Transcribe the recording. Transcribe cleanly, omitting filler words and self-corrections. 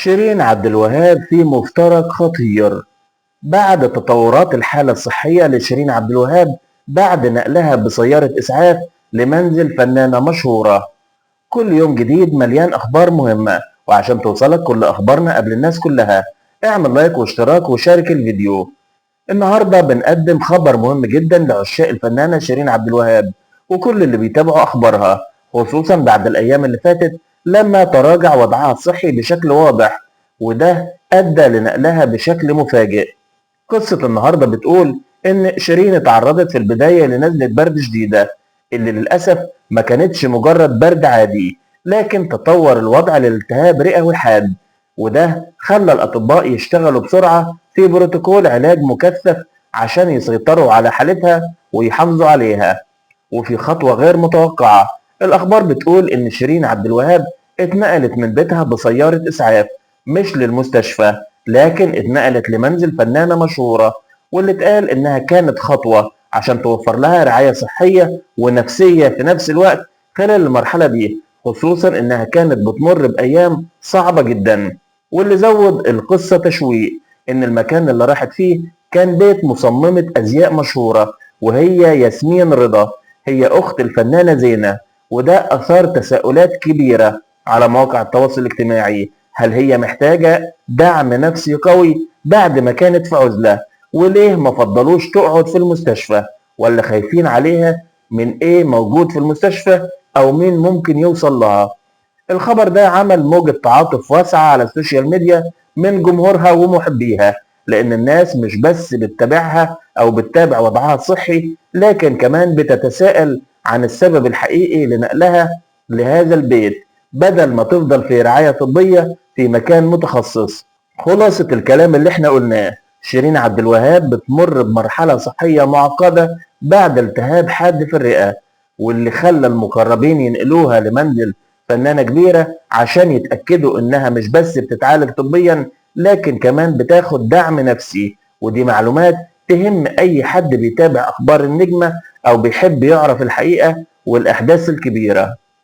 شيرين عبد الوهاب في مفترق خطير بعد تطورات الحالة الصحية لشيرين عبد الوهاب بعد نقلها بسيارة إسعاف لمنزل فنانة مشهورة. كل يوم جديد مليان أخبار مهمة، وعشان توصلك كل أخبارنا قبل الناس كلها اعمل لايك واشتراك وشارك الفيديو. النهاردة بنقدم خبر مهم جدا لعشاق الفنانة شيرين عبد الوهاب وكل اللي بيتابعوا أخبارها، خصوصا بعد الأيام اللي فاتت لما تراجع وضعها الصحي بشكل واضح، وده أدى لنقلها بشكل مفاجئ. قصة النهاردة بتقول إن شيرين اتعرضت في البداية لنزلة برد شديدة، اللي للأسف ما كانتش مجرد برد عادي، لكن تطور الوضع لالتهاب رئوي حاد، وده خلى الأطباء يشتغلوا بسرعة في بروتوكول علاج مكثف عشان يسيطروا على حالتها ويحافظوا عليها. وفي خطوة غير متوقعة، الأخبار بتقول إن شيرين عبد الوهاب اتنقلت من بيتها بسيارة إسعاف، مش للمستشفى، لكن اتنقلت لمنزل فنانة مشهورة، واللي اتقال إنها كانت خطوة عشان توفر لها رعاية صحية ونفسية في نفس الوقت خلال المرحلة دي، خصوصا إنها كانت بتمر بأيام صعبة جدا. واللي زود القصة تشويق إن المكان اللي راحت فيه كان بيت مصممة أزياء مشهورة، وهي ياسمين رضا، هي أخت الفنانة زينة، وده أثار تساؤلات كبيرة على مواقع التواصل الاجتماعي. هل هي محتاجة دعم نفسي قوي بعد ما كانت في عزلة؟ وليه ما فضلوش تقعد في المستشفى؟ ولا خايفين عليها من ايه موجود في المستشفى او مين ممكن يوصل لها؟ الخبر ده عمل موجة تعاطف واسعة على السوشيال ميديا من جمهورها ومحبيها، لأن الناس مش بس بتتابعها أو بتتابع وضعها الصحي، لكن كمان بتتساءل عن السبب الحقيقي لنقلها لهذا البيت بدل ما تفضل في رعاية طبية في مكان متخصص. خلاصة الكلام اللي احنا قلناه، شيرين عبد الوهاب بتمر بمرحلة صحية معقدة بعد التهاب حاد في الرئة، واللي خلى المقربين ينقلوها لمنزل فنانة كبيرة عشان يتأكدوا إنها مش بس بتتعالج طبيا، لكن كمان بتاخد دعم نفسي. ودي معلومات تهم أي حد بيتابع أخبار النجمة أو بيحب يعرف الحقيقة والأحداث الكبيرة.